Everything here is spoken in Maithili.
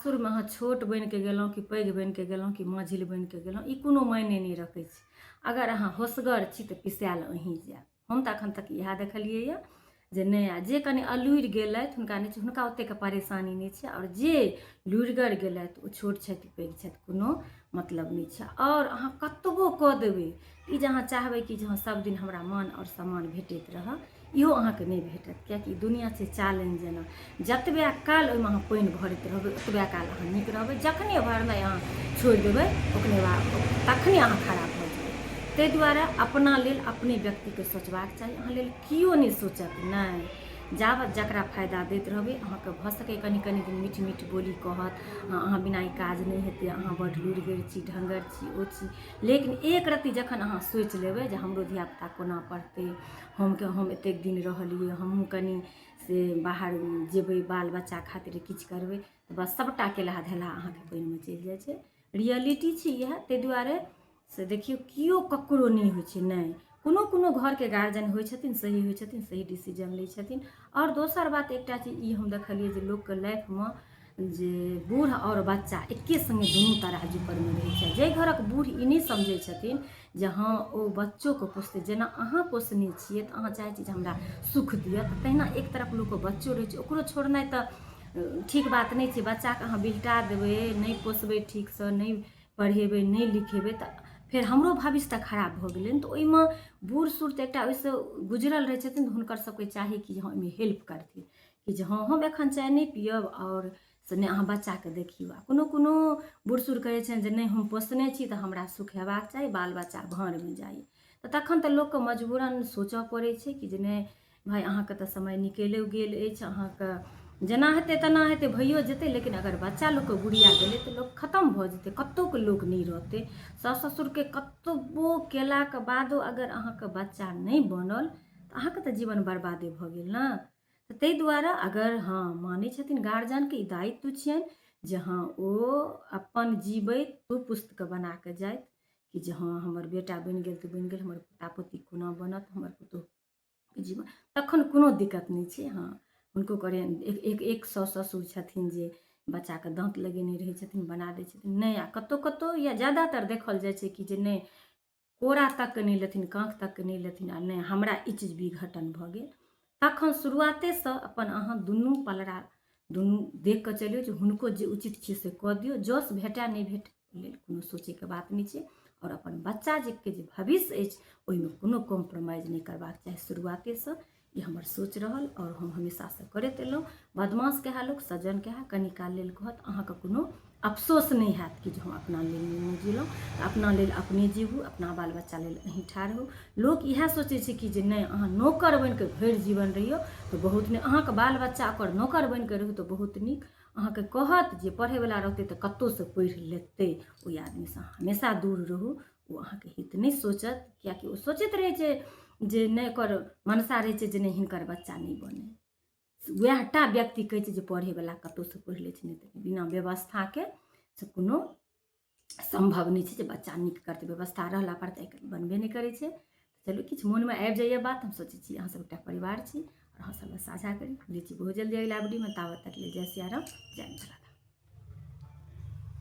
सासुरमे अहाँ छोट बनिके गेलहुँ कि पैघ बनिके गेलहुँ कि माझिल बनिके गेलहुँ, ई कोनो मायने नहि रखै छै। अगर अहाँ होशगर छी तऽ पिसायल अहीँ जायब। हम तऽ एखन तक इएह देखलियैए जे नहि, आ जे कनि अलुरि गेलथि हुनका नहि छै, हुनका ओतेक परेशानी नहि छै। आओर जे लुरिगर गेलथि, ओ छोट छथि पैघ छथि, कोनो मतलब नहि छै। आओर अहाँ कतबो कऽ देबै, ई जे अहाँ चाहबै कि जे हँ सब दिन हमरा मान आओर सम्मान भेटैत रहय, इहो अहाँके नहि भेटत, किएकि ई दुनिआँ छै चालनि जेना। जतबे काल ओहिमे अहाँ पानि भरैत रहबै, ओतबे काल अहाँ नीक रहबै। जखने भरनाइ अहाँ छोड़ि देबै, ओकरे बाद तखने अहाँ खराब भऽ जेबै। ताहि दुआरे अपना लेल अपने व्यक्तिके सोचबाक चाही, अहाँ लेल केओ नहि सोचत। नहि जाबत जकरा फायदा दैत रहबै, अहाँके भऽ सकैए कनि कनि दिन मीठ मीठ बोली कहत, हँ अहाँ बिना ई काज नहि हेतै, अहाँ बड्ड लुरिगर छी, ढङ्गर छी, ओ छी। लेकिन एक रत्ती जखन अहाँ सोचि लेबै जे हमरो धियापुता कोना पढ़तै, हम हम एतेक दिन रहलियै, हमहूँ कनि से बाहर जेबै, बाल बच्चा खातिर किछु करबै, तऽ बस सभटा केलहा धेलहा अहाँके पानिमे चलि जाइ छै। रियलिटी छै इएह। ताहि दुआरे से देखियौ, केओ ककरो नहि होइ छै। नहि, कोनो कोनो घरके गार्जियन होइ छथिन, सही होइ छथिन, सही डिसीजन लै छथिन। आओर दोसर बात, एकटा चीज ई हम देखलियै जे लोकके लाइफमे जे बूढ़ आओर बच्चा एके सङ्गे दुनू तराजू परमे रहै छै। जाहि घरक बूढ़ ई नहि समझै छथिन जे हँ ओ बच्चोके पोसतै, जेना अहाँ पोसने छियै तऽ अहाँ चाहै छी जे हमरा सुख दिअ, तऽ तहिना एक तरफ लोकके बच्चो रहै छै, ओकरो छोड़नाइ तऽ ठीक बात नहि छै। बच्चाके अहाँ बिलटा देबै, नहि पोसबै ठीकसँ, नहि पढ़ेबै, नहि लिखेबै, तऽ फेर हमरो भविष्य तऽ खराब भऽ गेलै ने। तऽ ओहिमे बूढ़ सूढ़ तऽ एकटा ओहिसँ गुजरल रहै छथिन, तऽ हुनकर सबके चाही कि जे हँ ओहिमे हेल्प करथिन, कि जे हँ हम एखन चाय नहि पियब आओर से नहि अहाँ बच्चाके देखियौ। आ कोनो कोनो बूढ़ सूढ़ कहै छनि जे नहि, हम पोसने छी तऽ हमरा सुख हेबाक चाही, बाल बच्चा भाँड़मे जाइ। तऽ तखन तऽ लोकके मजबूरन सोचऽ पड़ै छै कि जे नहि भाय, अहाँके तऽ समय निकलिओ गेल अछि, अहाँके जेना हेतै तेना हेतै, भइयो जेतै। लेकिन अगर बच्चा लोकके गुड़िया गेलै तऽ लोक खतम भऽ जेतै, कतहुके लोक नहि रहतै। साउस ससुरके कतबो केलाके बादो अगर अहाँके बच्चा नहि बनल तऽ अहाँके तऽ जीवन बर्बादे भऽ गेल ने। तऽ ताहि दुआरे अगर हँ मानै छथिन गार्जियनके ई दायित्व छियनि जे हँ ओ अपन जीबैत दू पुस्तके बना कऽ जाथि कि जे हँ हमर बेटा बनि गेल तऽ बनि गेल, हमर पोता पोती कोना बनत, हमर पुतोहु जीवन, तखन कोनो दिक्कत नहि छै। हँ हुनको करे एक एक एक साउस ससुर छथिन जे बच्चाके दाँत लगेने रहै छथिन, बना दै छथिन। नहि, आ कतहु कतहु या ज्यादातर देखल जाइ छै कि जे नहि, कोरा तकके नहि लेथिन, काँख तकके नहि लेथिन, आ नहि हमरा ई चीज विघटन भऽ गेल। तखन शुरुआतेसँ अपन अहाँ दुनू पलड़ा दुनू देख कऽ चलियौ जे हुनको जे उचित छै से कऽ दियौ। जस भेटए नहि भेटए, ओहि लेल कोनो सोचैके बात नहि छै। आओर अपन बच्चा जेके जे भविष्य अछि, ओहिमे कोनो कॉम्प्रोमाइज नहि करबाक चाही। शुरुआतेसँ ई हमर सोच रहल आओर हम हमेशासँ करैत एलहुँ। बदमाश कहए लोक, सज्जन कहए, कनि काल लेल कहत, अहाँके कोनो अफसोस नहि हैत कि जे हम अपना लेल नहि जीलहुँ। तऽ अपना लेल अपने जीबू, अपना बाल बच्चा लेल अहीँ ठाढ़ होउ। लोक इएह सोचै छै कि जे नहि, अहाँ नौकर बनि कऽ भरि जीवन रहियौ तऽ बहुत नहि, अहाँके बाल बच्चा ओकर नौकर बनि कऽ रहू तऽ बहुत नीक अहाँके कहत जे पढ़ैवला रहतै तऽ कतहुसँ पढ़ि लेतै। ओहि आदमीसँ अहाँ हमेशा दूर रहू, ओ अहाँके हित नहि सोचत, किएकि ओ सोचैत रहै छै जे नहि, ओकर मनसा रहै छै जे नहि, हिनकर बच्चा नहि बनै। उएह टा व्यक्ति कहै छै जे पढ़ैवला कतहुसँ पढ़ि लै छै, नहि तऽ बिना व्यवस्थाके से कोनो सम्भव नहि छै जे बच्चा नीक करतै। व्यवस्था रहला पर तऽ आइ काल्हि बनबे नहि करै छै। चलू, किछु मोनमे आबि जाइए बात, हम सोचै छी अहाँसभ एकटा परिवार छी आओर अहाँसभ साझा करी। मिलै छी बहुत जल्दी अगिला वीडियोमे, ताबत तक लेल जय सिया राम, जय मिथिला।